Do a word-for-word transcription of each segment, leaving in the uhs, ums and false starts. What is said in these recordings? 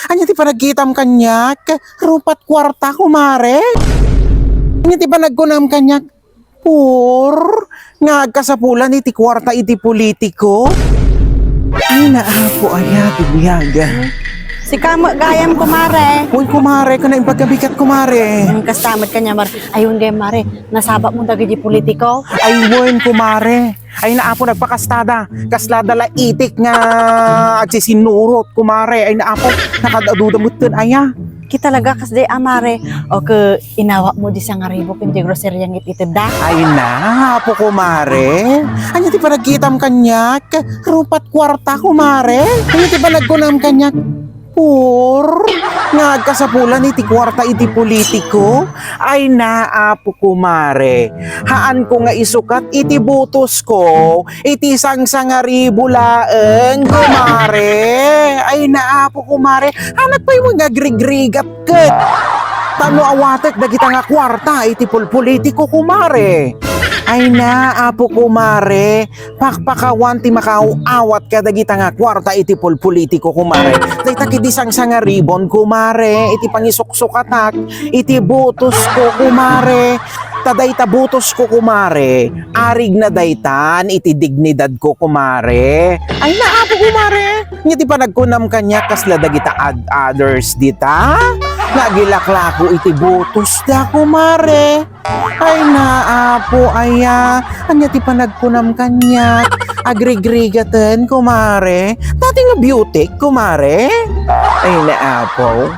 Ania ti panagkitam kaniak? Rupat kuarta, kumare. Ania ti panagkunam kaniak? Pur, nga agkasapulan iti kuarta iti politiko? Ay, naapo, aya, ti biag. Sika met gayam, kumare. Uy, kumare, kuna impagkabikat, kumare. Hmm, kasta met kaniak, mare. Ayun gayam, mare. Nasabak mo dagiti politiko? Ay, wen, kumare. Ay, naapo, nagpakastada. Kaslada la itik nga agsisinnurot, kumare. Ay, naapo, nakadaduda metten, aya. Ki talaga kasdi, a, mare. O, ke, inawat mo di sangaribu ken di groceria nga itedda? Ay, naapo, kumare. Ania ti panagkitam kaniak? Rupat kuarta, kumare. Ania ti panagkunam kaniak? Pur, nga agkasapulan iti kuarta iti politiko? Ay, naapo, kumare. Haanko nga isukat iti botosko iti sangsangaribu laeng, kumare. Ay, naapo, kumare. Anak pay mo nga grigrigat ket. Tano awatek dagita nga kuarta iti pulpolitiko, kumare. Ay, naapo, kumare. Pakpakawan ti makaaw-awat kadagita nga kuarta iti pulpolitiko, kumare. Dayta ket di sangsangaribon, kumare, iti pangisuksukatak iti botosko, kumare. Ta dayta botosko, kumare, arigna daytan iti dignidadko, kumare. Ay, naapo, kumare. Ania ti panagkunam kaniak kasla dagita ad-, others dita? Nagilaklako iti botosda, kumare. Ay, naapo, aya. Ania ti panagkunam kaniak? Agrigrigaten, kumare. Dati nga beauty, kumare. Ay, naapo.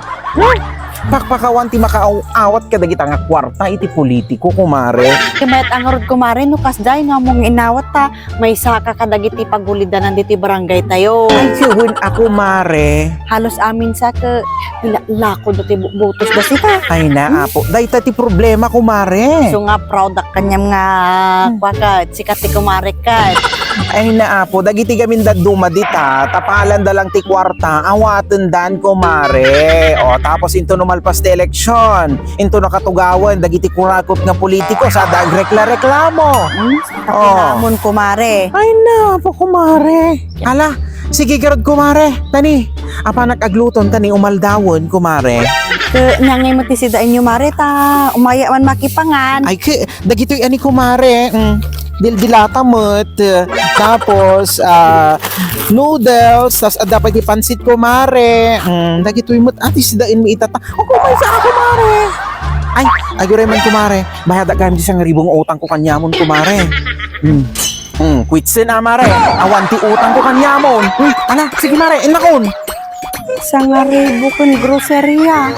Pakpakawan ti makaaw-awat kadagita nga kuarta iti politiko, kumare. Ket mayat a ngarud, kumare, no kasdiay nga ammom nga inawat ta, maysaka kadagiti pagulidanan ditoy barangay tayo. Ay, wen a, kumare. Halos amin sa ke, ila-, lako do ti bu-, botos da sika. Ay, naapo. Dayta ti problema, kumare. So nga, proud ak kaniam nga, hmm, kua ket, sika ti kumare ket. Ay, naapo. Dagiti gamin dadduma dita, tapalanda lang ti kuarta, awatendan, kumare. O, tapos into no malpas ti eleksyon, into no katugawen, dagiti kurakot nga politiko, sada agrekla-reklamo. Hmm? Oh. Pakinamon, kumare. Ay, naapo, kumare. Ala, sige garud, kumare. Tani, apanak agluton, tani, umaldawen, kumare. Ke, nangay mo ti sidaenyo, mare, ta umaya man makipangan. Ay, ke, dagitoy ani, kumare. Mm, dildilata met. Tapos, ah, noodles, tas adda pay ti pansit, kumare. Mm, dagitoy met, ati sidaenmi itata. O, kumare, sa ako, mare. Ay, aguray man, kumare. Bayadak gayam ti sangaribu nga utangko kaniamon, kumare. Hmm. Hmm, kuitsen a, mare. Awan ti utangko kaniamon. Hmm, ala, sige, mare, innakon. Sangaribu ken groceria.